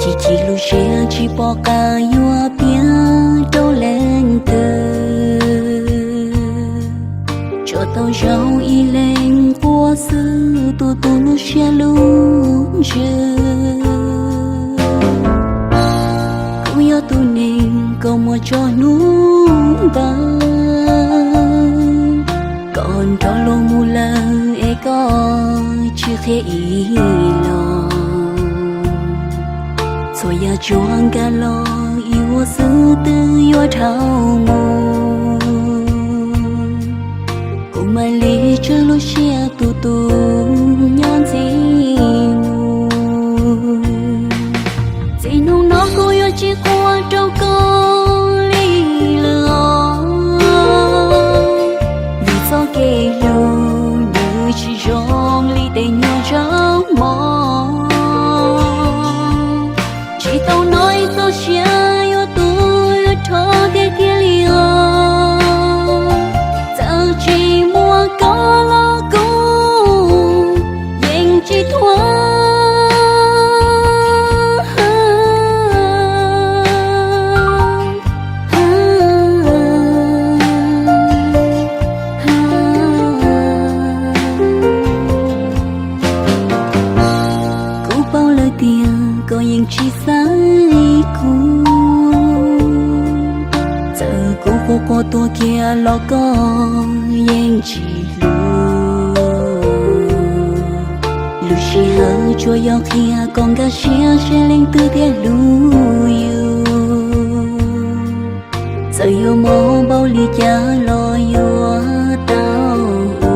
Chim chim lub siab tsis pom qab yuav piav rau leej twg. Tso tau zaum ib leeg quaj xwb tu tu lub siab lub ntsws. Kuv yog tus neeg koj muab tso hnub npawg, koj nrog luag mus lawm es koj tsis qhia ib los. Txhua yam tsuas nkag los ib vuag xwb twb yuav dhau mus. Kuv mam li tswj lub siab tu tu nyob ntxiv mus. Txij hnub no kuv yuav tsis quaj rau koj li lawm os. Vim txoj kev hlub nws tsis zoo li tej nyuag ntsej muag. Tsis tau hnov ib txoj sia yuav tu yuav rho tiag tiag li os. Txawm tsis muaj koj los kuv yeej tsis thuam. Kuv paub lawm tias koj yeej tsis xaiv kuv. Txawm kuv quaj quaj tuag kiag los koj yeej tsis hlub. Lub sij hawm tsuas yog qhia kom nkag siab seb leej twg thiaj hlub yus. Txawm yuav mob npaum li cas los yuav tau hu.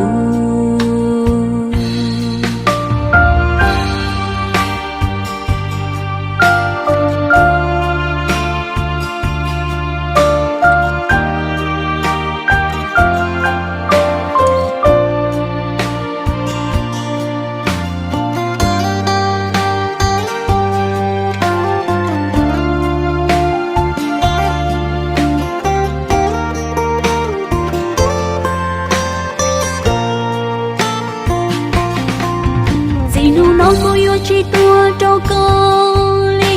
Txij hnub no kuv yuav tsis tuag rau koj li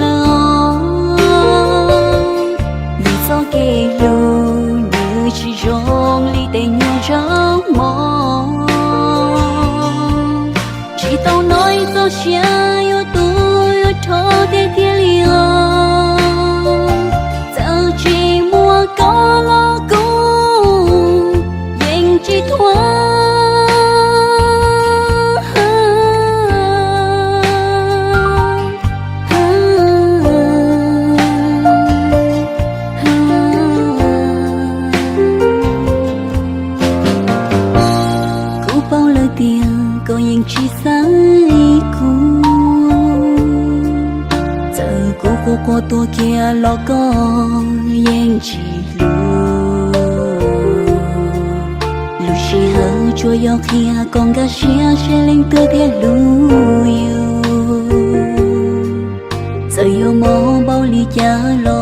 lawm os. Vim txoj kev hlub nws tsis zoo li tej nyuag ntsej muag. Tsis tau hnov ib txoj sia yuav tu yuav rho tiag tiag li os. Txawm tsis muaj koj los kuv yeej tsis thuam. Kuv paub lawm tias koj yeej tsis xaiv kuv. Txawm kuv quaj quaj tuag kiag los koj yeej tsis hlub. Lub sij hawm tsuas yog qhia kom nkag siab seb leej twg thiaj hlub yus. Txawm yuav mob npaum li cas los